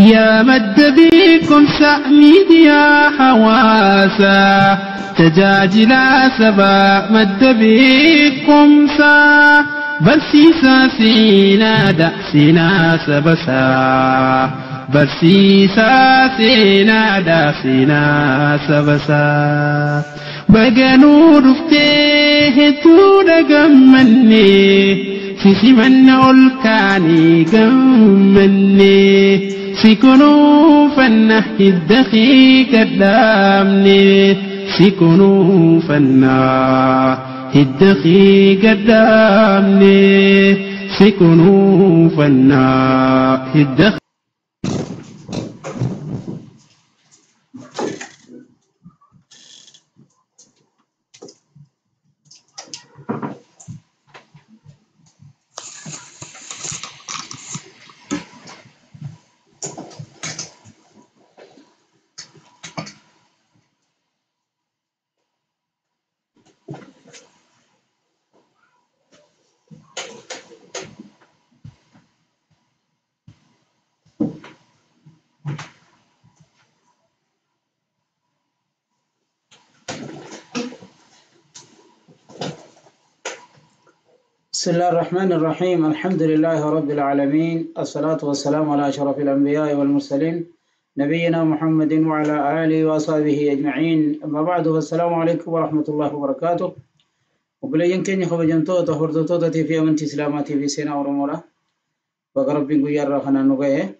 يا مد بكم سأميديا حواسا تجاجلا سبا مد بكم سا برسيسا سينا دا سينا سبسا برسيسا سينا دا سينا سبسا بقنور فتيه تودا قمني سيسمن أولكاني قمني سيكونوا فنه الدخي قدامني سيكونوا فنه الدخي قدامني سيكونوا فنه الدخي. بسم الله الرحمن الرحيم. الحمد لله رب العالمين، الصلاة والسلام على أشرف الأنبياء والمرسلين نبينا محمد وعلى آله وصحبه أجمعين. أما بعد، فالسلام عليكم ورحمة الله وبركاته. وبلين كني خبجنتو تهردتو في أمنتي سلاماتي في سينا ورمولا بقرب بنقو خنا نقيه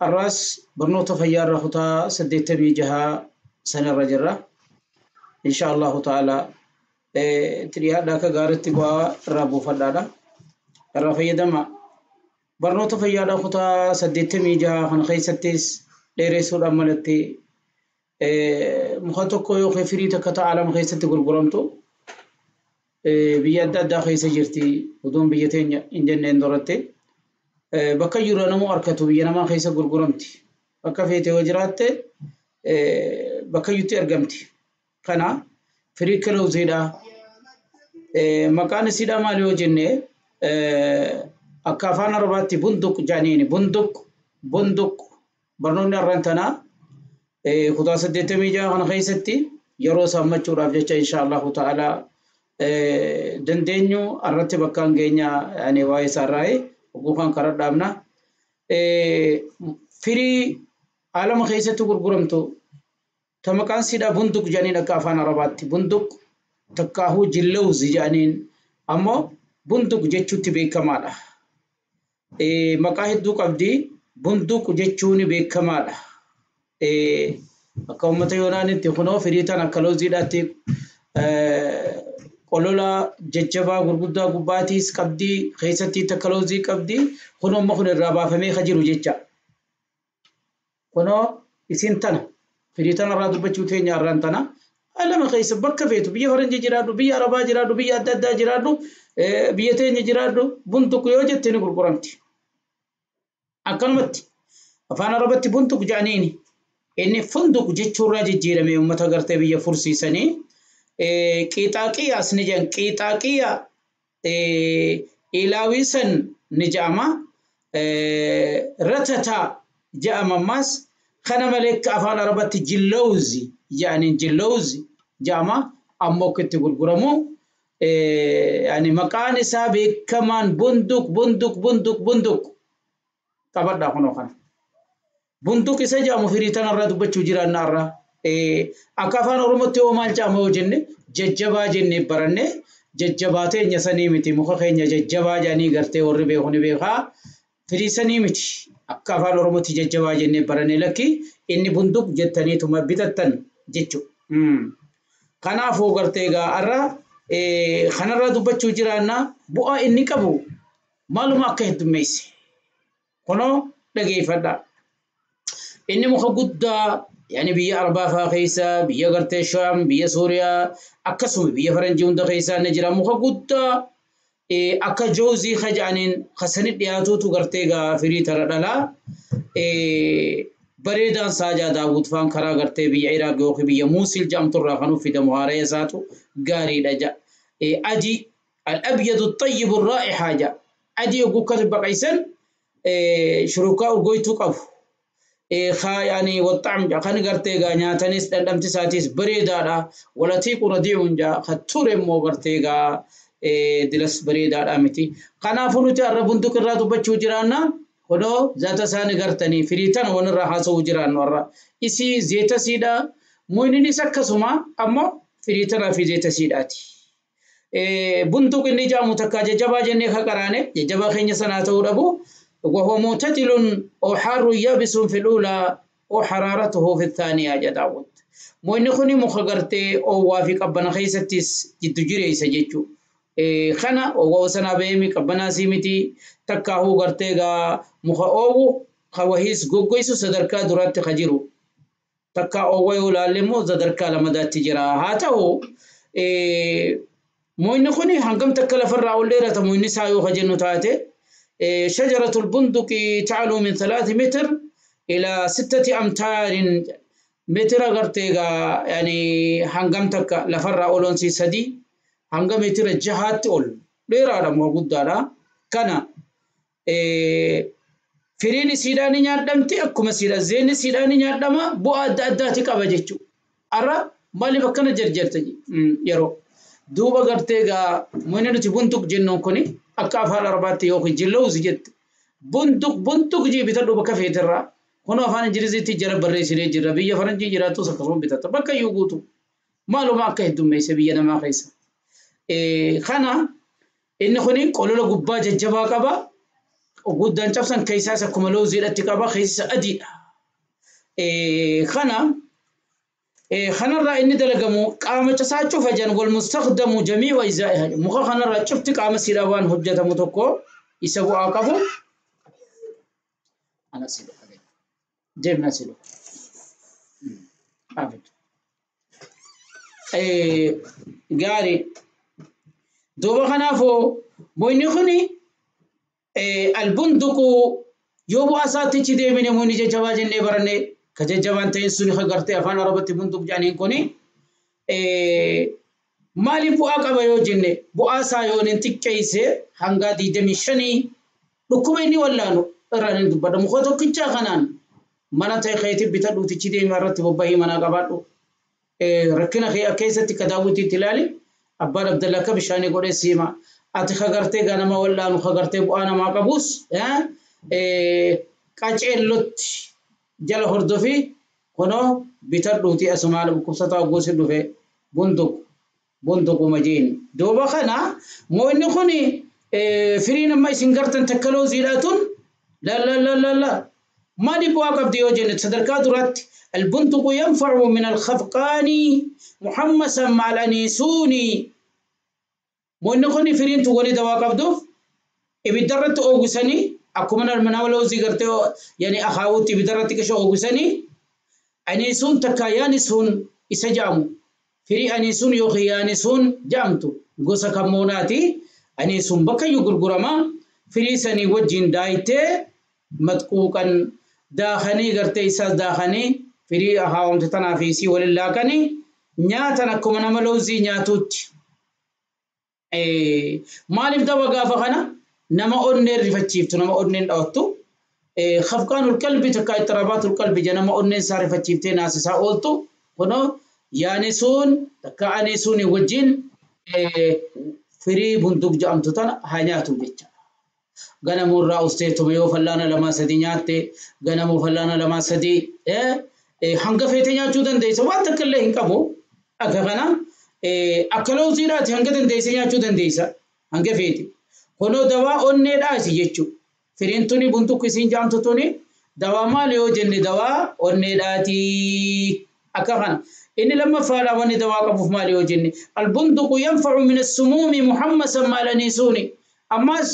الراس برنوطة فيار خطا سديت جها سنة الرجرة إن شاء الله تعالى. Tiriyaadha akka gaariitti bu'aa irraa buufadhaadha. Irraa fayyadama. Barnoota fayyaadhaa kutaa 86 kan keessattis dheeressuudhaan malatti muka tokko yookiin firii takka ta'a lama keessatti gurguramtu biyya adda addaa keessa jirti. Oduun biyya teenya hin jenneen duratti bakka jiru namuu harkatu biyya namaa keessa gurguramti. Bakka feete yoo jiraatte bakka iyyutti argamti. Kana firii kilooziidha. Maqaan isiidha maali yoo jenne akka afaan Arabaatti bunduq jedhaniini. Bunduq bunduq barnoonni har'aan tanaa kutaa 86 kana keessatti yeroo saammachuudhaaf jecha insha Allahu ta'ala dandeenyu irratti bakkaan geenya yani waa'ee isaarraa oguu karaa dhaabna. Firii alama keessatti gurguramtu ta maqaan isiidha bunduq jedhaniin akka afaan Arabaatti bunduq takkaahuu jillawzi jedhaniin ammoo bunduq jechuutti beekamaadha. Maqaa hedduu qabdi bunduq jechuun beekamaadha. Akka uummata Yoonaanitti kunoo firii tan akka looziidhaatti qolola jajjabaa gurguddaa gubbaatiis qabdi keessatti takka loozii qabdi kunoo amma kun irraa baafamee ka jiru jecha. Kunoo isin tana firii tana irraa dubbachuu teenya irraan tana alama keessa bakka feetu biyya faranjii jiraadhu, biyya arabaa jiraadhu, biyya adda addaa jiraadhu, biyya teenya jiraadhu bunduq yoo jette ni gurguramti. Akkanumatti afaan arabatti bunduq jedhaniini inni funduq jechuurraa jijjiirame uummata gartee biyya fursiisanii qixaaqiyaas ni jedhan qixaaqiya ilaawisan ni jedhama ratataa jedhama ammaas kana malee akka afaan arabatti jillawzi jedhaniin jillawzi jedhama ammoo akka itti gurguramu yani maqaan isaa beekamaan bunduq bunduq bunduq bunduq qabadhaa kunoo kana. Bunduq isa jedhamu firii tanarraa dubbachuu jiraannaa irraa akka afaan Oromootti yoo maal jedhama yoo jenne jajjabaa jennee baranne jajjabaa teenya sanii miti muka keenya jajjabaa jedhanii gartee warri beeku ni beekaa firii sanii miti akka afaan Oromootti jajjabaa jennee baranne lakki inni bunduq jettaniituma bitattan jechuudha. Kanaafuu gartee egaa har'a kanarraa dubbachuu jiraannaa bu'aa inni qabu maaluma akka heddummeesse kunoo dhageeffadhaa. Inni muka guddaa yani biyya Arabaa fa'aa keessa biyya gartee Shaam biyya Suuriyaa akkasuma biyya Faranjii hunda keessa ni jira muka guddaa akka joozii jedhaniin kasanii dhiyaatuutu gartee egaa firii tana dhalaa bareedaan saajaa Daawud fa'aan karaa gartee biyya Iraaq yookiin biyya Muusil jedhamturraa kan fidamu haaraya isaatu gaariidha jedha. Adii al-abyadu at-tayyibu ar-raa'ihaa jedha. Adii yogguu akkas baqaysan Shurukaa urgoytuu qabu. Yani والطعم kan gartee gaa nyaatanis dhandhamti isaatis bareedaadha. Walatiiqu radiicun jaa kan ture immoo gartee gaa dilas bareedaadha miti. Kanaafuu nuti har'a bunduq irraa dubbachuu jiraanna. Kunoo zaata isaanii gartanii firii tana wanirraa haasa'uu jiraannu har'a. Isii zeeta siidha. Muyninis akkasuma ammoo firii tanaa fi zeeta siidhaati. Bunduq inni jedhamu takka jajjabaa jennee ka qaraane jajjabaa keenya sanaa ta'uu dhabu. وهو معتدل أو حار يابس في الأولى أو حرارته في الثانية يا داود. موين خني مخغرتي أو وافق أبنا خيستيس جد جري سجيتشو. خنا أو وسنا بيمي قبنا سيمتي تكاهو غرتي غا مخ أو خوهيس غوغويسو صدركا درات خجيرو. تكا أو ويولا لمو صدركا لمدى تجرا هاتو. موين خني هنقم تكلا فرع الليرة موين سايو خجنو تاتي. شجرة البندق تعلو من 3 متر إلى 6 أمتار متر غرتيغا يعني هنغمتك لفرع أولونسي سدي هنغم متر جهات أول ليرا موجود دارا كان فريني سيداني نيادمتي أكما سيدا زيني سيداني نيادما بو أدى أداتي كابجيتشو أرى مالي بكنا جرجرتي يرو دوبا غرتيغا موينو تبندق جنون كوني akka afaan Arabaatti yookiin jillawuzi jette. Bunduq bunduq jee bitadhu bakka feetirraa. Kunoo afaan Ingiliziitti jara barreessinee jirra. Biyya faranjii jiraattus akkasuma bitatta. Bakka iyyuu guutu. Maaluma akka heddummeesse biyya namaa keessa. Kana inni kuni qolola gubbaa jajjabaa qaba. Guddaan cabsan keessaas akkuma looziidhatti qaba. Keessa adiidha. Kana kanarraa inni dalagamu qaama casaa cufa jan wal mustaqdamu jamii'u ajzaa'iha. Muka kanarraa cufti qaama siidhaa waan hojjetamu tokko isa bu'aa qabu. Ana si dhufa deemna si dhufa. Gaarii. Duuba kanaafuu muyni kuni albunduqu yoo bu'aa isaatti deemine muyni jajjabaa jennee baranne. Kajajjabaan ta'in suni gartee afaan Arabatti bunduq jedhaniin kuni maaliif bu'aa qaba yoo jenne bu'aa isaa yoo inni xiqqeesse hanga 25 dhukkuba inni wallaanu irraan hin dubbadha. Muka tokkichaa kanaan mana ta'e keetii bitadhuutichi deemee irratti bobbahii manaa qabaadhu. Rakkina kee keessatti ka daawwitiitti ilaali. Abbaan Abdallaa akka bishaanii godhee siima. Ati ka gartee ganama wallaanu ka gartee bu'aa namaa qabus qaceellotti jala hordofi kunoo bitadhuuti asumaan dhukkubsataa gosi dhufe bunduq bunduquma jeen. Duuba kana mo'inni kuni firiin amma isin gartan takka looziidhaatun la la la la la maali bu'aa qabdi yoo jenne sadarkaa duraatti البندق ينفع من الخفقان محمسا مع الأنيسون. mo'inni kuni firiin tun dawaa qabduuf ibiddarratti oogusanii akkuma nama loozii gartee yani akaawutti ibidarratti qisha oogusanii aniisuun takka yaanisuun isa jedhamu firii aniisuun yookiin yaanisuun jedhamtu gosa kammuunaati. Aniisuun bakka iyyuu gurgurama firii sanii wajjin daayitee matquuqan daakanii gartee isaas daakanii firii akaawamte tanaa fi isii waliin laaqanii nyaatan akkuma nama loozii nyaatuutti. Maaliif daba gaafa kana? Nama onneen rifachiiftu nama onneen dhawattu khafqaanul qalbi takka ittirabaatul qalbi je nama onneen isaa rifachiiftee naasisaa ooltu kunoo yaanisuun takka aniisuun wajjin firii bunduq jedhamtu tana haa nyaatu jecha. Ganamurraa usteetuma yoo fallaana 2 3 nyaatte ganamuu fallaana 2 3 hanga feete nyaachuu dandeessa waan takka illee hin qabu akka kana akka looziidhaati hanga dandeessa nyaachuu dandeessa hanga feete. Kunoo dawaa onneedhaati jechuudha. Firiin tuni buntuq isiin jaamtu tuni dawaa maali yoo jenne dawaa onneedhaati akka kana. Inni lammaffaadha wanni dawaa qabuuf maali yoo jenne albunduqu yanfa'u min assumuumi muhammasan maal aniisuuni. Ammas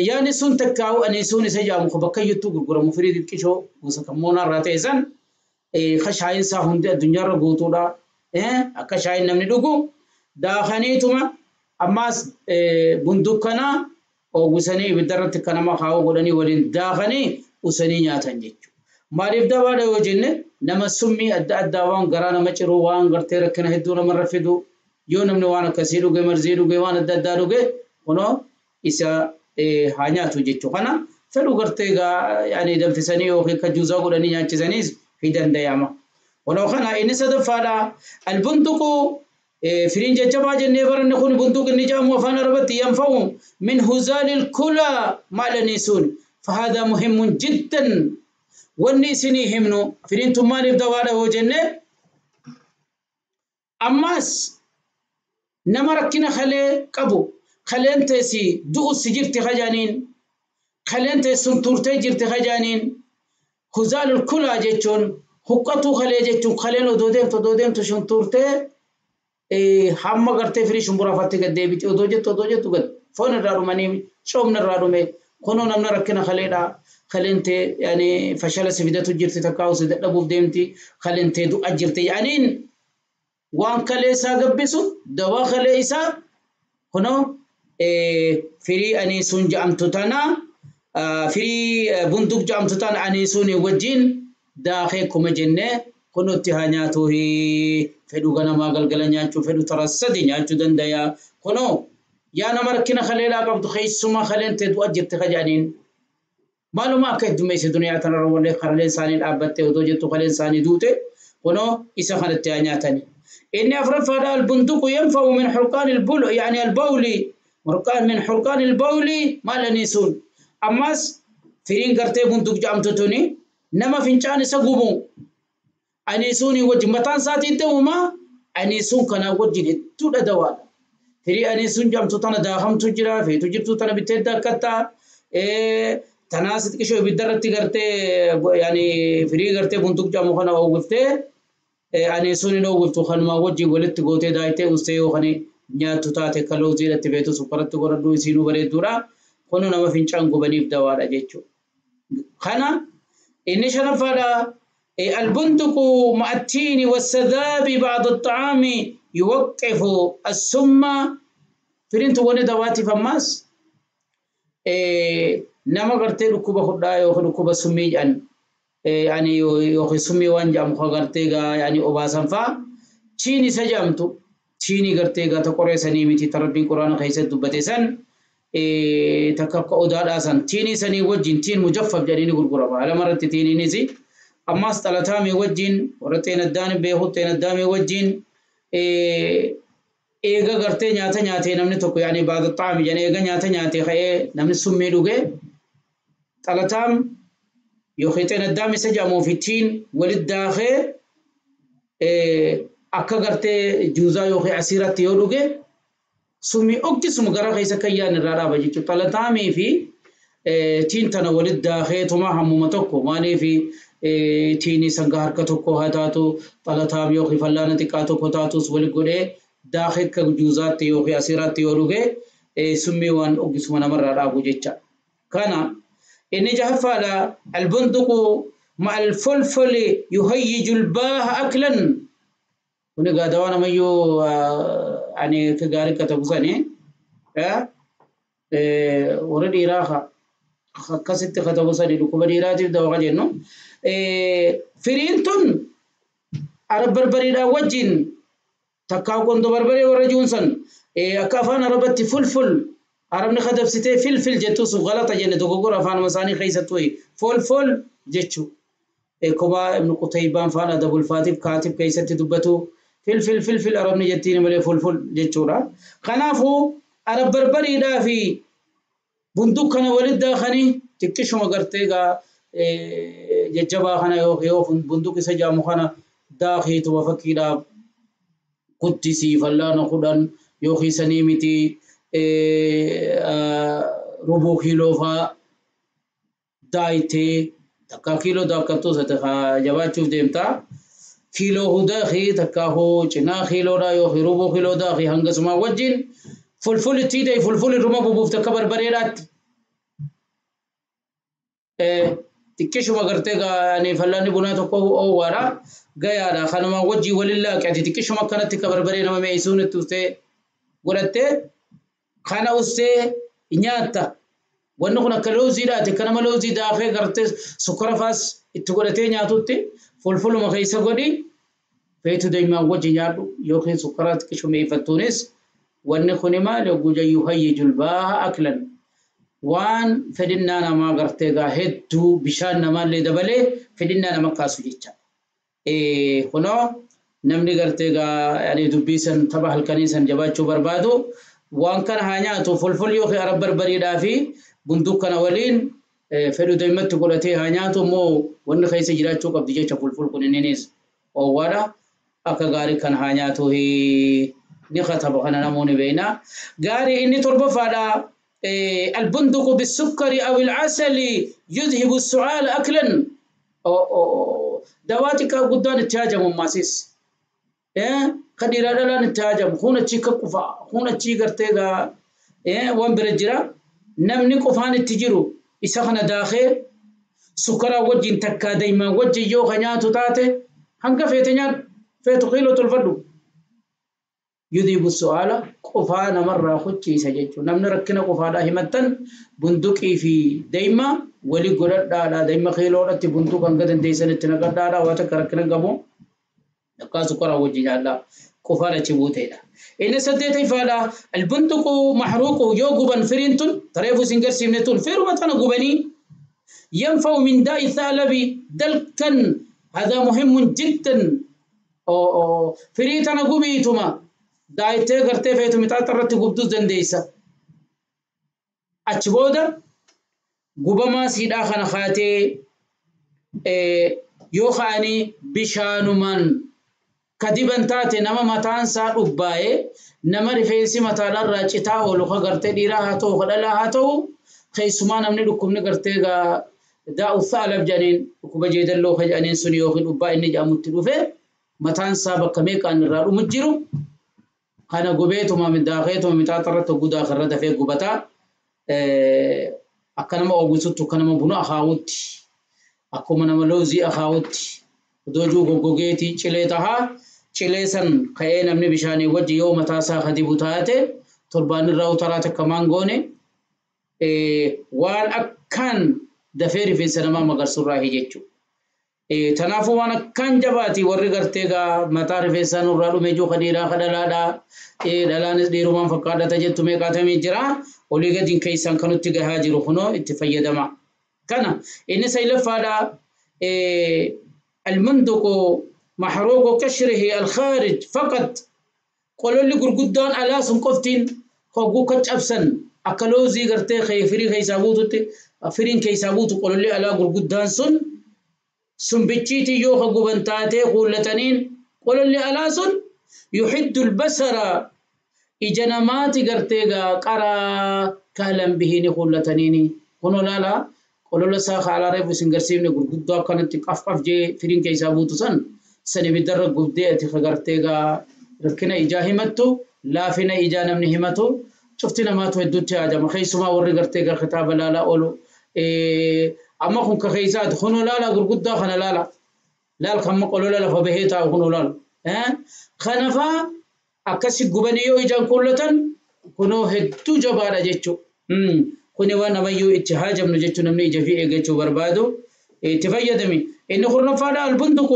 yaani sun takkaa'u aniisuun isa jaamu bakka iyyattuu gurguramu firii xixiqqishoo gosa kammoonaa irraa ta'e san shaayiin isaa hundi addunyaarra guutuudha. Akka shaayiin namni dhugu daakaniituma ammas bunduq kana oogusanii ibiddarratti akka nama kaa'uu godhanii waliin daakanii usanii nyaatan jechuudha. Maaliif dabaadha yoo jenne nama summii adda addaa waan garaa nama ciruu waan gartee rakkina hedduu namarra fidu yoo namni waan akkasii dhuge marzii dhuge waan adda addaa dhuge kunoo isa haa nyaatu jechuudha. Kana Fedhu gartee egaa yaani danfisanii yookiin akka juuzaa godhanii nyaachisaniis ni danda'ama. Waloo kana inni sadaffaadha. Albunduqu firiin jajjabaa jennee baranne kun bunduq inni jedhamu afaan Arabatti yanfa'u min huzaalil kulaa maalaniisuun. فهذا مهم جدا. wanni isinii himnu firiin tun maaliif dawaadha yoo jenne ammas nama rakkina kalee qabu kaleen teessi du'u si jirti kajaaniin kaleen teessun turtee jirti kajaaniin huzaalul kulaa jechuun huqqatuu kalee jechuun kaleen odoo deemtu odoo deemtu shunturtee hamma gartee firii shumburaafatti gad deebiti odoo jettu odoo jettu gad foon irraa dhumanii coomni irraa dhume kunoo namni rakkina kaleedha. Kaleen tee yaani fashala si fidatu jirti takkaa si dadhabuuf deemti kaleen tee du'a jirti yaaniin waan kalee isaa gabbisu dawaa kalee isaa kunoo firii aniisuun jedhamtu tana firii bunduq jedhamtu tana aniisuun wajjin daakee kuma jennee kunutti haa nyaatu fedhu ganamaa galgala nyaachuu fedhu tara sadi nyaachuu dandaya kunoo yaa nama rakkina kaleedhaa qabdu keessumaa kaleen tee du'a jirti kajaaniin maaluma akka heddummeesse duniyaa tanarra wallee karaleen isaanii dhaabbattee otoo jettu kaleen isaanii duute kunoo isa kanatti haa nyaatani. Inni afuraffaadha albunduqu yanfa'u min hurqaan albul yaani albawli hurqaan min hurqaan albawli maal aniisuun ammas firiin gartee bunduq jedhamtu tuni nama fincaan isa gubu aniisuuni wajjin mataan isaatiin ta'uma aniisuun kanaa wajjin hedduudha dawaadha. Firii aniisuun jedhamtu tana daakamtu jira feetu jirtu tana bittee daakkattaa tanaas xiqqishoo ibidda irratti gartee yaani firii gartee bunduq jedhamu kana oowwiftee aniisuun hin oowwiftu kanumaa wajjin walitti gootee daayitee ustee yoo kan nyaattu taate akka looziidhatti feetu sukkaratti godhadhu isiinuu bareedduudha. Kunu nama fincaan gubaniif dawaadha jechuudha. Kana inni shanaffaadha. البندق مع التين والسذاب بعد الطعام يوقف السم فرنت وني دواتي فماس nama gartee dhukkuba hudhaa yookiin dhukkuba summii jedhan yani yookiin summii waan jedhamu kan gartee gaa yani obaasan faa chiini isa jedhamtu chiini gartee gaa ta qoree sanii miti ta rabbiin quraana keessatti dubbate san takka akka odaadhaa san tiinii sanii wajjin tiin mujaffaf jedhanii ni gurgurama alamarratti tiiniinis ammas xalataamii wajjin warra xeenaddaani beeku xeenaddaamii wajjin eega gartee nyaata nyaatee namni tokko yaani baada xaami jedhanii eega nyaata nyaatee ka'ee namni summii dhuge xalataam yookiin xeenaddaam isa jedhamuu fi tiin walitti daakee akka gartee juuzaa yookiin asiiratti yoo dhuge summii okkisuma gara keessa kan yaadne irraa dhaaba jechuudha. Xalataamii fi tiin tana walitti daakeetuma hammuma tokko maaliif tiini sangaa harka tokko haa taatu xalataam yookiin fallaana xiqqaa tokko taatus walitti godhee daakee akka juuzaatti yookiin asiiraatti yoo dhuge summii waan okkisuma namarraa dhaabu jecha. Kana inni jahaffaadha albunduqu ma'a alfulfuli yuhayyiju albaaha aklan. Kuni egaa dawaa namayyuu ani akka gaarii katabu sani warra dhiiraa akkasitti katabu sani dhukkuba dhiiraatiif dawaa jennu. Firiin tun arab barbariidhaan wajjin takkaa qondo barbaree warra jiruun san akka afaan arabatti fulful arabni katabsitee filfil jettu sun galata jenne dogoggora afaanuma isaanii keessattuu fulful jechuu. Kophaa ibnu Qutaybaan faana adabulfaatiif kaatib keessatti dubbatu filfil filfil arabni jettiin malee fulful jechuudha. Kanaafuu arab barbariidhaa fi bunduq kana walitti daakanii xiqqishuma gartee egaa jajjabaa kana yoo bunduq isa jedhamu kana daakiituma fakkiidhaaf guddisii fallaana kudhan yookiin sanii miti rubuu kiiloo faa daayitee takka kiiloo daakkattuu jabaachuuf deemtaa. Kiiloo hudaakii takka hoo cinaa kiiloodhaa yookiin rubuu kiiloo daakii hangasumaa wajjin fulful itti ta'e fulful irruma bubuuf takka barbareedhaatti. Xiqqishuma gartee ani fallaanni bunaa tokko oowwaadha gayaadha kanumaa wajjin waliin laaqe ati xiqqishuma akkanatti akka barbaree nama me'isuun itti ustee godhattee kana ustee nyaatta. Wanni kun akka looziidhaati akka nama loozii daakee gartee sukkara faas itti godhatee nyaatutti fulfuluma keessa godhi feetu deemaan wajji nyaadhu yookiin sukkara xiqqishuma eeffattuunis wanni kun maal yogguu jayyuu hayyijul baaha aklan. Waan fedhinnaa namaa gartee gaa hedduu bishaan namaallee dabalee fedhinnaa nama kaasu jecha. Kunoo namni gartee gaa dubbii san tapha halkanii san jabaachuu barbaadu waan kana haa nyaatu fulful yookiin arab barbariidhaa fi bunduq kana waliin fedhu daa'imatti godhatee haa nyaatu immoo wanni keessa jiraachuu qabdi jecha fulful kun inninis oowwaadha akka gaarii kan haa nyaatu ni kataba kana namoonni beekna. Gaarii inni torbaffaadha. البندق بالسكر أو العسل يذهب السعال أكلا. دواتك قدان التاجم ماسيس قدير لا التاجم خونا تشيك قفا خونا تشي قرتيغا وان برجرا نمني قفان التجرو إسخنا داخل سكرا وجه تكا دايما وجه يو خنياتو تاتي هنگا فيتنيات فيتو قيلو تلفدو يذيب السؤال قفانا مرة خدشي سجدت نمن ركنا قفانا همتن بندقي في دايما ولي قرد لا دايما خيلورة بندق أنقدن ديسن التنقد لا واتكركنا قبو نقاس قرا وجه الله قفانا تبوتينا إن سديت فالا البندق محروق يوغبا فرينتون طريفو سنجر سيمنتون فيرو متنا قبني ينفع من داء الثعلب دلكا هذا مهم جدا أو فريتنا قبيتما daayitee gartee feetu mixaaxa irratti gubduu dandeessa. Achi booda gubamaa siidhaa kana kaatee yoo ka'anii bishaanumaan kadiban taate nama mataan isaa dhubbaa'ee nama rifeensi mataadhaarraa citaa oolu ka gartee dhiiraa haa ta'u ka dhalaa haa ta'u keessumaa namni dhukkubni gartee daa'u thaalab jedhaniin dhukkuba jeedalloo ka jedhaniin sun yookiin dhubbaa inni jedhamutti dhufe mataan isaa bakka meeqaan irraa dhumu jiru. Kana gubeetuma daakheetuma mixaaxa irratti gudaa irra dafee gubataa akka nama oogisutti akka nama buna akaawutti akkuma nama loozii akaawutti doojuu goggogeetii cilee tahaa cilee san ka'ee namni bishaanii wajji yoo mataa isaa kadibu taate torbaan irraa utaraa takka maan goone waan akkaan dafee rifeensa namaa magarsurraa jechuudha. Tanaafuu waan akkaan jabaati warri gartee gaa mataa rifeensaa nurraa dhume jiru ka dhiiraa ka dhalaadhaa dhalaanis dhiirumaan fakkaadhata jettu meeqaatamii jira olii gadiin keessaan kanutti gahaa jiru kunoo itti fayyadama. Kana inni saylaffaadha almunduqu mahruuqu qashrihi alkhaarij faqat qololli gurguddaan alaa sun qoftiin hogguu ka cabsan akka loozii gartee firii keessaa buututti firiin keessaa buutu qololli alaa gurguddaan sun سنبتشيتي يوخا قبنتاتي قولتنين قولوا اللي ألاسن يحد البصر إجنماتي قرتيغا قرا كهلا بهيني قولتنيني قولوا لا لا قولوا لساخ على ريفو سنقرسيمني قل قدوا كانت قف قف جي فرين كيسابوتو سن سني بدرق قبدي خقرتيغا ركنا إجاهمتو لا فينا إجانا من همتو شفتنا ما تودوتي آجام خيسما وري قرتيغا خطاب لا لا قولوا أما خن كخيسات خنو لا لا قرقدا خنا لا لا لا الخم قولوا لا لا فبهيتا خنو لا ها خنفا أكسي قبنيو إجان كلتن كنو هدو جبارة جتشو كني وانا ميو اتهاجم نجتشو نمني جفي إجتشو بربادو تفيدمي إن خرنا فادا البندق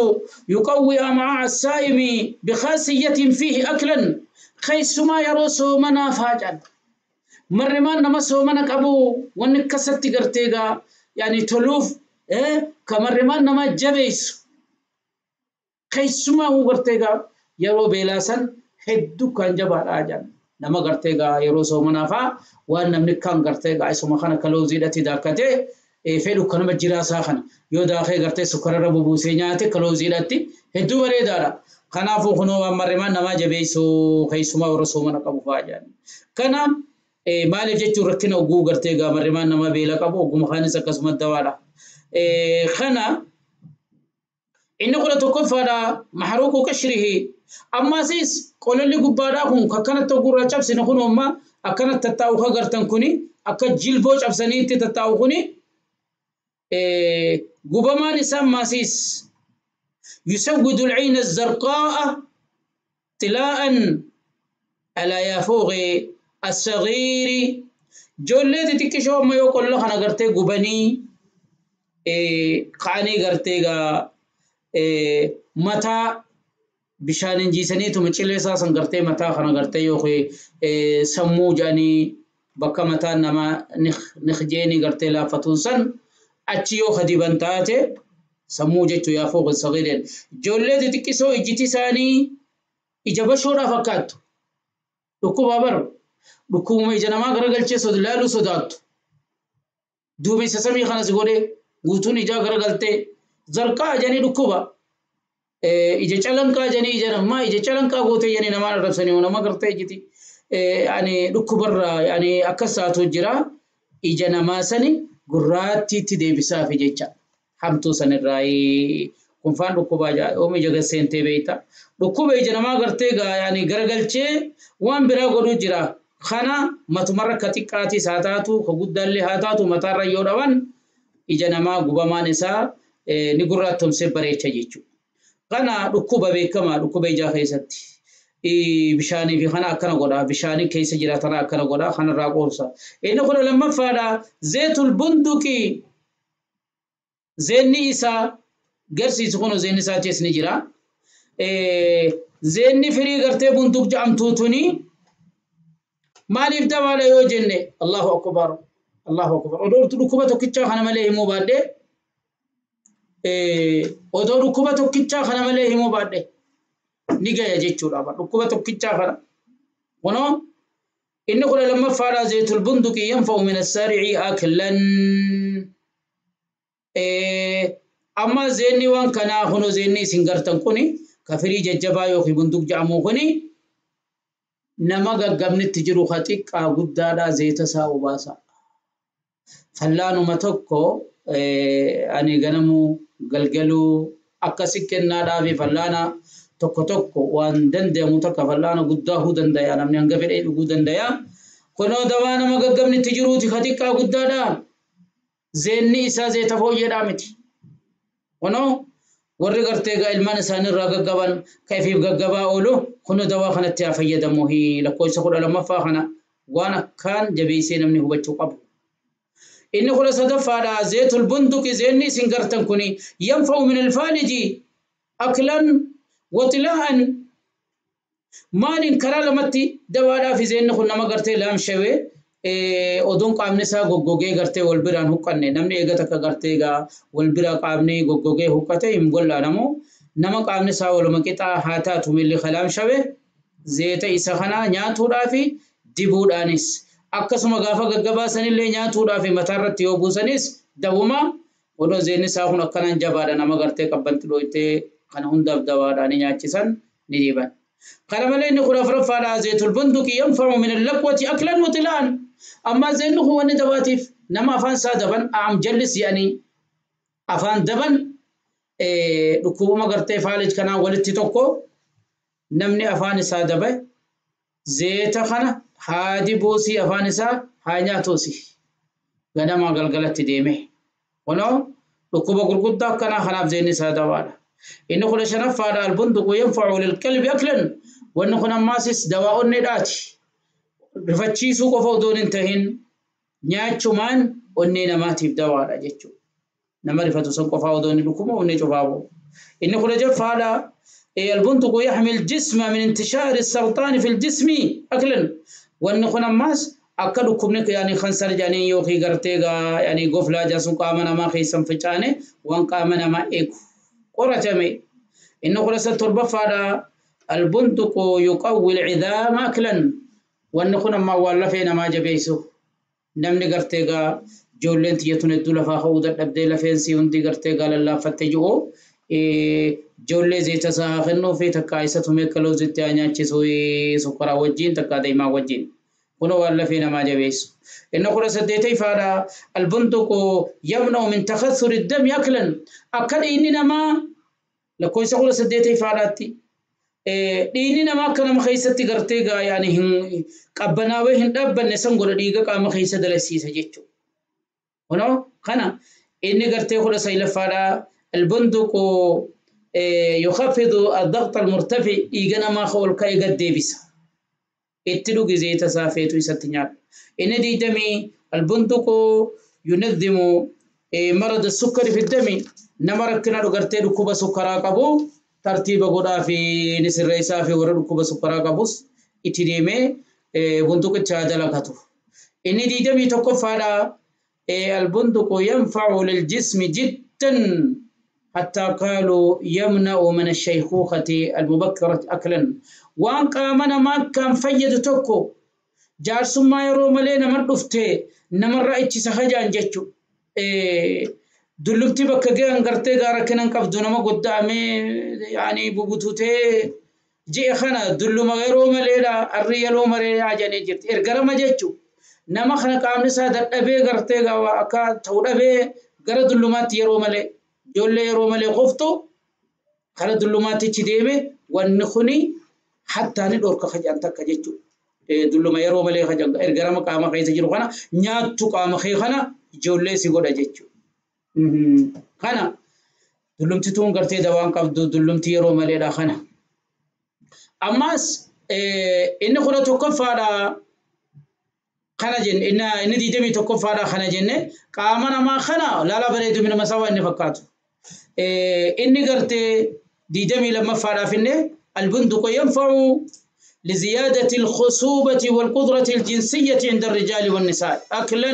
يقوي أمعاء السائم بخاصية فيه أكلا خيس ما يروسو منا فاجأ مرمان نمسو منك أبو ونكست قرتيغا يعني تلوف كمرمان نما جبيس خيسما هو قرتيغا يرو بيلاسن هدو كان جبار آجان نما قرتيغا يرو سو منافا وان نمني كان قرتيغا ايسو مخانا كلوزي داتي داكتي فيلو كنما جراسا خنا يو داخي قرتي سكر ربو بوسي نياتي كلوزي داتي هدو بريدارا خنافو خنو مرمان نما جبيسو خيسما ورسو منقبو فاجان كنا maaliif jechuun rakkina oguu gartee gaamarrimaan nama beela qabu oguma kaanis akkasuma dawaadha. Kana inni kudha tokkoffaadha mahruuqu qashrihi ammaasis qololli gubbaadhaa kun akkanatti ogurraa cabsine kun amma akkanatti tattaa'u ka gartan kuni akka jilboo cabsaniitti tattaa'u kuni gubamaan isaa ammaasis yusawwidu alcayna azarqaa'a tilaa'an alaa yaafuuqi الصغير جولتي تكشو ما يقول له انا غرتي غبني قاني غرتي غا متا bishaan jiisaniituma cilee isaa san gartee mataa kana gartee yookiin sammuu jedhanii Bakka mataan namaa nikhjeeni gartee laaffatuun san achi yoo kadiban taate sammuu jechuu yaafuu sagiireen. Ijoollee xixiqqisoo ijjiti isaanii ija bashoodhaa fakkaattu. Dhukkuba bara dhukkubuma ija namaa garagalchee laaluu sodaattu. Duumessa samii kanas godhee guutuun ijaa garagaltee zarqaa jedhanii dhukkuba. Ija calanqaa jedhanii ija namaa ija calanqaa gootee jedhanii namaan arrabsanii nama gartee ijjiti. Ani dhukkubarraa ani akkas taatu jira ija namaa sani gurraattiitti deebisaafi jecha. Hamtuu sanirraa kunfaan dhukkubaa ooma ija gaseentee beekta. Dhukkuba ija namaa gartee yani garagalchee waan biraa godhuu jira. Kana matumarra ka xiqqaatis haa taatu ka guddaallee haa taatu mataarra yoo dhaban ija namaa gubamaan isaa ni gurraattomsee bareecha jechuudha. Kana dhukkuba beekamaa dhukkuba ijaa keessatti. Bishaanii fi kana akkana godha. Bishaanii keessa jiraatan akkana godha. Kanarraa qoorsa. Inni kudha lammaffaadha. Zeetul bunduqii. Zeenni isaa garsiisu kun zeenni isaa achiis ni jira. Zeenni firii gartee bunduq jedhamtuu tuni maaliif dabaadha yoo jenne Allahu akbar Allahu akbar. Odoo dhukkuba tokkichaa kana malee himuu baadhee odoo dhukkuba tokkichaa kana malee himuu baadhee ni gaya jechuudha. Dhukkuba tokkichaa kana kunoo inni kudha lammaffaadha. Zeetul bunduqii yanfa'u min assari'i aklan. Amma zeenni waan kanaa kunoo zeenni isin gartan kuni kafirii jajjabaa yookiin bunduq jedhamu kuni nama gaggabnitti jiru ka xiqqaa guddaadha zeeta isaa obaasa. Fallaanuma tokko ani ganamuu galgaluu akkasi kennaadhaa fi fallaana tokko tokko waan danda'amu takka fallaana guddaa huu danda'a namni hanga fedhee dhuguu danda'a. Kunoo dawaa nama gaggabnitti jiruuti ka xiqqaa guddaadha. Zeenni isaa zeeta fooyyeedhaa miti. Kunoo warri gartee egaa ilmaan isaanii irraa gaggaban ka ifiif gaggabaa oolu kunoo dawaa kanatti haa fayyadamu. Lakkoofsa 12ffaa kana waan akkaan jabeessee namni hubachuu qabu. Inni 13ffaadha. Zeetul bunduqi zeenni isin gartan kuni yanfa'u min alfaaliji aklan waxilaa'an. Maaliin karaa lamatti dawaadhaa fi zeenni kun nama gartee laamshawee oduun qaamni isaa goggogee gartee wal biraan huqqanne namni eega takka gartee egaa wal bira qaamni goggogee huqqate hin gollaanamu nama qaamni isaa waluma qixaa haa taatu miilli kalaamshawe zeeta isa kana nyaatuudhaa fi dibuudhaanis akkasuma gaafa gaggabaasanillee nyaatuudhaa fi mataarratti yoo buusanis dawuma odoo zeenni isaa kun akkanaan jabaadha nama gartee qabbanti dhooytee kana hundaaf dawaadhaan nyaachisan ni diban. Kana malee inni 14ffaadha. Zeetul bunduqi yanfa'u min allaqwati aklan wa xilaan. Amma zeenni kun wanni dabaatiif nama afaan isaa daban aam jallis jedhanii afaan daban dhukkubuma gartee faalij kanaan walitti tokko namni afaan isaa dabe zeeta kana haa dibuusii afaan isaa haa nyaatuusi ganamaa galgalatti deeme. Kunoo dhukkuba gurguddaa akkanaa kanaaf zeenni isaa dawaadha. Inni 15ffaadha. Albunduqu yanfa'u lilqalbi aklan. Wanni kun ammaasis dawaa onneedhaati. Rifachiisuu qofa odoon hin tahin nyaachumaan onnee namaatiif dawaadha jechuudha. Nama rifatu san qofaa odoon hin dhukkuba onnee cufaa bu'u. Inni 16ffaadha. Albunduqu yaxmi aljisma min intishaari sarxaani fi ljismi aklan. Wanni kun ammaas akka dhukkubni yaani kansar jedhanii yookiin gartee yaani goflaa jedhan qaama namaa keessan ficaane waan qaama namaa eegu qoratame. Inni 17ffaadha. Albunduqu yuqawwi alcidaama aklan. Wanni kun ammaa waan lafee namaa jabeessu. Namni gartee gaa ijoolleen tiyyatuun hedduu lafaa ka'uu dadhabdee lafeensi hundi gartee gaa lallaaffattee jiru ijoollee zeeta isaa haa kennuu fi takkaa isa tumee akka loozitti haa nyaachisu sukkaraa wajjin takkaa daa'imaa wajjin. Kunoo waan lafee namaa jabeessu. Inni 18ffaadha. Albunduqu yamna'u min takhassuri dami aklan. Akka dhiigni namaa lakkoofsa 18ffaadhaatti dhiigni namaa akka nama keessatti gartee gaa yaani hin qabbanaawee hin dhaabbanne san godha dhiiga qaama keessa dalasiisa jechuudha. Kunoo kana inni gartee 19ffaadha. Albunduqu yukhaffidu ad-dagxa al-murtafi dhiiga namaa ol ka'e gad deebisa. Itti dhugi zeeta isaa feetu isatti nyaadhu. Inni 20 albunduqu yunadhimu marada sukkari fi dami nama rakkina dhugartee dhukkuba sukkaraa qabu tartiiba godhaa fi ni sirreessaa fi warra dhukkuba sukkaraa qabus itti deemee bunduqicha dalagatu. Inni 21ffaadha. Albunduqu yanfa'u liljismi jiddan hattaa qaaluu yamna'u min ashaykhuukhati almubakkarati aklan. Waan qaama namaa kan fayyadu tokko jaarsummaa yeroo malee nama dhufte namarraa ittisa hajaan jechu. Dullumti bakka gahan gartee gaara kinan qabdu nama godda'amee yaani bubututee ji'a kana dulluma yeroo maleedha arri yeroo malee jedhanii jirti. Ergarama jechu nama kana qaamni isaa dadhabee gartee akka ta'u dhabee gara dullumaatti yeroo malee ijoollee yeroo malee qoftu kara dullumaattichi deeme wanni kuni hattaa ni dhorka hajaan takka jechuudha. Dulluma yeroo malee hajaan ergarama qaama keessa jiru kana nyaattu qaama kee kana ijoollee si godha jechuudha. Kana dullumti tun gartee dawaan qabdu dullumti yeroo maleedha kana. Ammas inni 11ffaadha kana jenne inni 21ffaadha kana jenne qaama namaa kana laala bareedu minuma isaa inni fakkaatu. Inni gartee 22ffaadhaaf inni albunduqu yanfa'u لزيادة الخصوبة والقدرة الجنسية عند الرجال والنساء أكلا.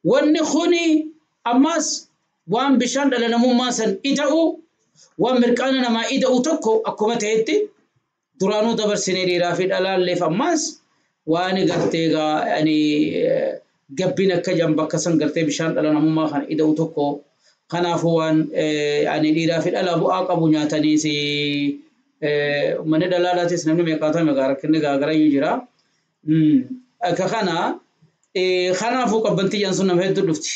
Wanni kuni ammas waan bishaan dhala namummaa san ida'u waan mirqaana namaa ida'u tokko akkuma ta'etti duraanuu dabarsinee dhiiraa fi dhalaalleef ammas waan gartee yani gabbin akka jan bakka san gartee bishaan dhala namummaa kana ida'u tokko kanaafuu waan yani dhiiraa fi dhalaa bu'aa qabu nyaataniis manni dhalaadhaatis namni meeqaatame rakkinni gaagarayyuu jira. Akka kana kanaafuu qabbantii jedhan sun nama hedduu dhufti.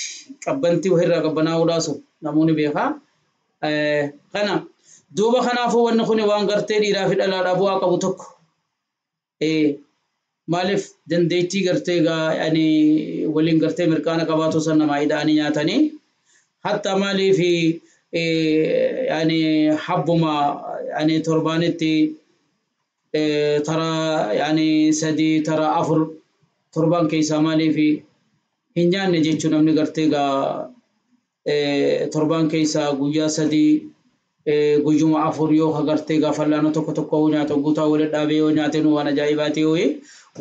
Qabbantii wahirraa qabbanaa'uudhaa sun namoonni beekaa. Kana duuba kanaafuu wanni kun waan gartee dhiiraa fi dhalaadhaa bu'aa qabu tokko. Maaliif dandeettii gartee yani waliin gartee mirqaana qabaatu san namaa ida'anii nyaatanii hatta maaliif yani habbuma yani torbaanitti tara yani 3 tara 4 torban keessaa maaliif hin nyaanne jechuun namni gartee gaa torban keessaa guyyaa 3 guyyuma 4 yoo gartee gaa fallaana tokko tokko nyaata guutaa walitti dhaabee yoo nyaate nu waan ajaa'ibaati yoo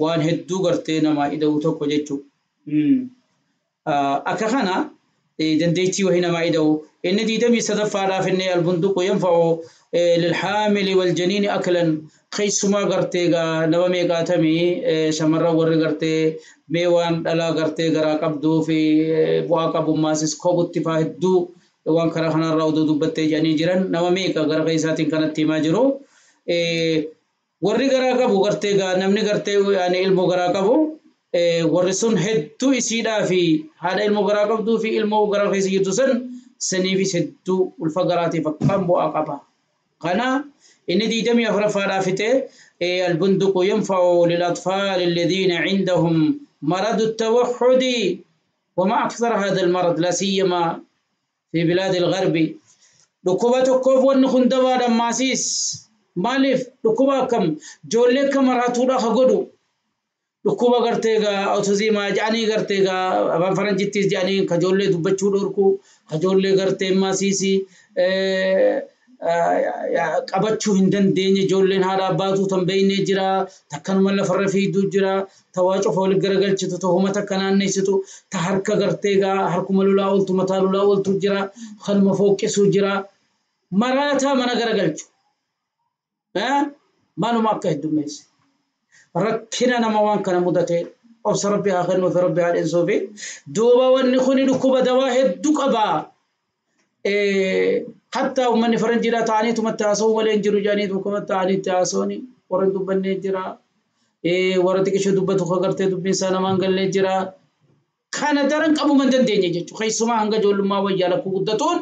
waan hedduu gartee namaa ida'u tokko jechuudha. Akka kana dandeettii wahii namaa ida'u. Inni 23ffaadhaaf inni albunduqu yanfa'u lilhaamili waljaniini aklan keessumaa gartee gaa nama meeqaatamii shamarran warri gartee mee waan dhalaa gartee garaa qabduu fi bu'aa qabummaasis kobutti faa hedduu waan karaa kanarraa oduu dubbattee jedhanii jiran nama meeqa gara keessaatiin kanatti himaa jiru. Warri garaa qabu gartee gaa namni gartee yaani ilmoo garaa qabu warri sun hedduu isiidhaa fi haadha ilmoo garaa qabduu fi ilmoo garaa keessa jirtu san saniifis hedduu ulfa garaatiif akkaan bu'aa qaba. Kana inni 24ffaadhaa fixee albunduqu yanfa'u lilatfaali alladhiina cindahum maradu التوحد وما أكثر هذا المرض لا سيما في بلاد الغرب. Dhukkuba tokkoof wanni kun dabaadha maasiis maaliif dhukkuba akkam ijoollee akka maraatuudha ka godhu dhukkuba gartee gaa otozii jedhanii gartee gaa afaan faranjittis jedhanii ka ijoollee dubbachuu dhorku ka ijoollee gartee maasiisii qabachuu hin dandeenye ijoolleen haadha abbaatu tan beekne jira takkanuma lafarra fiigduu jira ta waa cufa walitti garagalchitu ta homa takka naanneessitu ta harka gartee gaa harkuma lolaa ooltu mataa lolaa ooltu jira kanuma fooqqisuu jira maraataa mana garagalchu maaluma akka heddummeesse rakkina nama waan kana mudate obsa rabbi haa kennuu fi rabbi haa dheensuu fi duuba wanni kuni dhukkuba dawaa hedduu qabaa. Hatta uummanni faranjiidhaa ta'aniitumatti haasa'uu malee hin jiru jedhaniitu ta'aniitti haasa'anii warra dubbannee jira. Warra xiqqishoo dubbatu gartee dubbiin isaa namaan gallee jira. Kana daran qabuu hin dandeenye jechuudha. Keessumaa hanga ijoollummaa wayyaa lakkuu guddatuun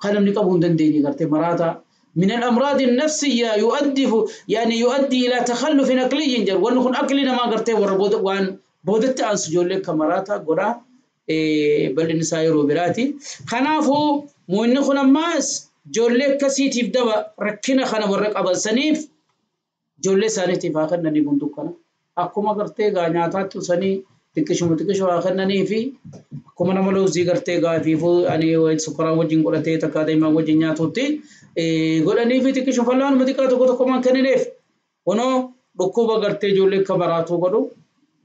kan namni qabuu hin dandeenye gartee maraataa. من الأمراض النفسية يؤدي يعني يؤدي إلى تخلف عقلي جر ونكون عقلنا ما قرتي وربود وان بودت أنس جولك كمراتا قرا بل نسايرو براتي خنافو مو إنه ماس جولك كسيتي بدوا ركنا خنا ورق أبل سنيف جولك سانتي فاخرنا نبندقنا أكو ما قرتي غانياتات سني تكشم تكشم آخرنا نيفي akkuma nama loozii gartee gaafiifuu ani sukkaraa wajjin godhatee takka daa'imaa wajjin nyaatutti godhanii fi xiqqishu fallaan xiqqaa tokko tokko maan kennineef kunoo Dhukkuba gartee ijoollee akka baraatuu godhu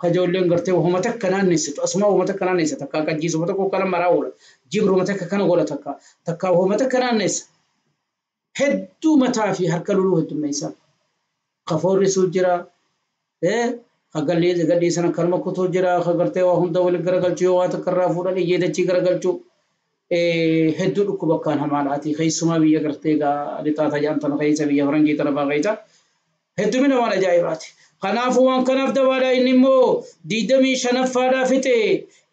ka ijoolleen gartee wahuma takka naannessitu asuma wahuma takka naannessa takka qajjiisuma tokko kana maraa oola jibruma takka kana godha takka takka wahuma takka naannessa hedduu mataa fi harka luluu heddummeessa ka foorrisuu jira ka gadhiisan akkanuma kutuu jira ka gartee waa hunda waliin garagalchuu yoo waa takka irraa fuudhan iyyee dachii garagalchuu hedduu dhukkuba akkaan hamaadhaati keessumaa biyya gartee lixaa tajaan tana keessa biyya faranjii tana fa'aa keessa heddumina waan ajaa'ibaati. Kanaafuu waan kanaaf dabaadha inni immoo 25ffaadhaa fixe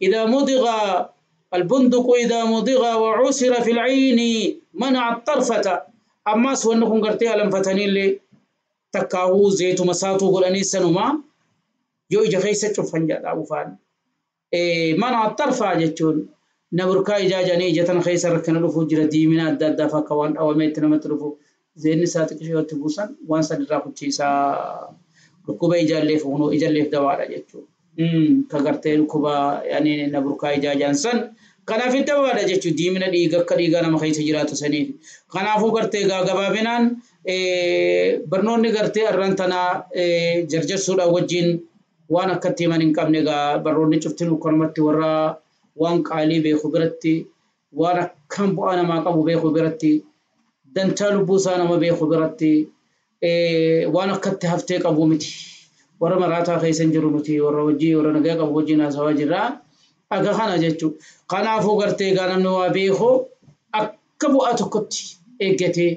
idaa mudiqa albunduqu idaa mudiqa wacusira fi lcayni manaca xarfata ammaas wanni kun gartee alanfataniillee takkaahuu zeetuma saatuu godhanii sanuma yoo ija keessa cufan jedha ufaan. Manaca xarfaa jechuun naburkaa ijaa jedhanii ija tana keessa rakkina dhufuu jira diimina adda addaa fakka waan dhawameetti namatti dhufu zeenni isaa xiqqishee yoo itti buusan waan san irraa kuchiisaa dhukkuba ijaalleef hunoo ijalleef dawaadha jechuudha. Ka gartee dhukkuba yaani naburkaa ijaa jedhan san kanaaf dawaadha jechuudha diimina dhiiga akka dhiigaa nama keessa jiraatu saniif. Kanaafuu gartee gabaabinaan barnoonni gartee arran tanaa jarjarsuudhaan wajjin waan akkatti himan hin qabne egaa barnoonni cuftin akkanumatti warra waan qaalii beeku biratti waan akkaan bu'aa namaa qabu beeku biratti dantaa lubbuu isaa nama beeku biratti waan akkatti haftee qabu miti. Warra maraataa keessa hin jiru nuti warra hojii warra nagaa qabu wajjin haasawaa jirra. Akka kana jechuudha. Kanaafuu gartee egaa namni waa beeku akka bu'aa tokkotti eeggatee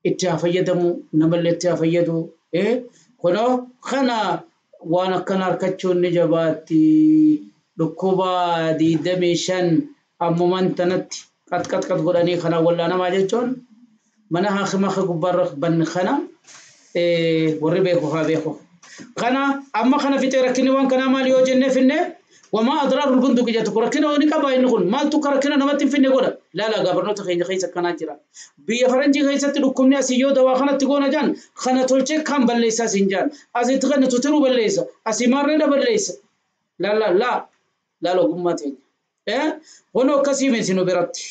itti haa fayyadamu namallee itti haa fayyadu. Kunoo kana waan akkana harkachuun ni jabaatti. Dhukkuba 25 ammumaan tanatti qat qat qat godhanii kana wallaanamaa jechuun mana haakima ka gubbaarra banne kana warri beeku haa beeku. Kana amma kana fixee rakkinni waan kanaa maali yoo jennee finne wamaa adraarul bunduqi jettu kun rakkina ni qaba inni kun maaltu ka rakkina namatti hin finne godha. Laala gaa barnoota keenya keessa akkanaa jira. Biyya faranjii keessatti dhukkubni asii yoo dawaa kanatti goona jaan kana tolchee kan balleessaa siin jaan asitti kana tutiruu balleessa asii maarreedha balleessa. Laala laa laala ogummaa teenya. Kun akkasii miti nu biratti.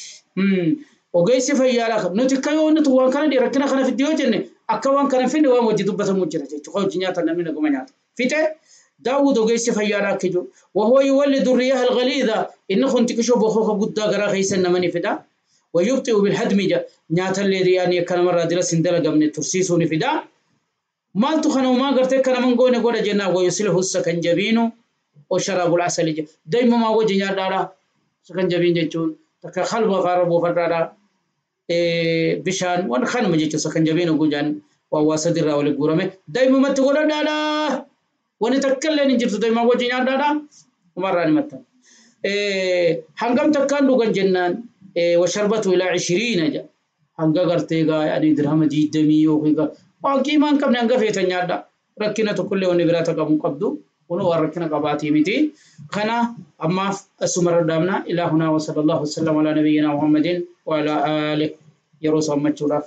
Ogeessi fayyaadha. Nuti akka yoo nuti waan kana rakkina kana fidde yoo jenne akka waan kana finne waan hojii dubbatamu jira jechuudha. Hojii nyaata namni naguma nyaata. Fixe Daawud ogeessi fayyaadha akka jiru. Wahuwa yuwallidu riyaha alghaliidha. Inni kun xiqqishoo bokoka guddaa garaa keessa nama ni fida. Wayubxi'u bilhadmi jedha. Nyaatallee yaani akka namarraa diras hin dalagamne tursiisuu ni fida. Maaltu kana uumaa gartee akka nama hin goone godha jennaan wayuslihu sakanjabiinu washaraabul asali jedha. Daa'imumaa wajji nyaadhaadha. Sakanjabiin jechuun takka halwa faara buufadhaadha. Bishaan waan kanuma jechuun sakanjabiin gujaan waan waa sadirraa walitti guurame daa'imumatti godhadhaadha. Wanni takka illee hin jirtu daa'ima wajjin nyaadhaadha. Umarraa ni maxxan. Hangam takkaan dhugan jennaan washarbatu ilaa 20 jedha. Hanga gartee egaa ani dirhama 20 yookiin waan qiimaa hin qabne hanga feetan nyaadha. Rakkina tokkollee wanni biraa qabu hin qabdu. Kun waan rakkina qabaatii miti. Kana ammaaf asumarra dhaabna. Ilaa hunaa wa sallallahu wasallam ala nabiyyina Muhammadin wa ala aalihi yeroo sammachuudhaaf.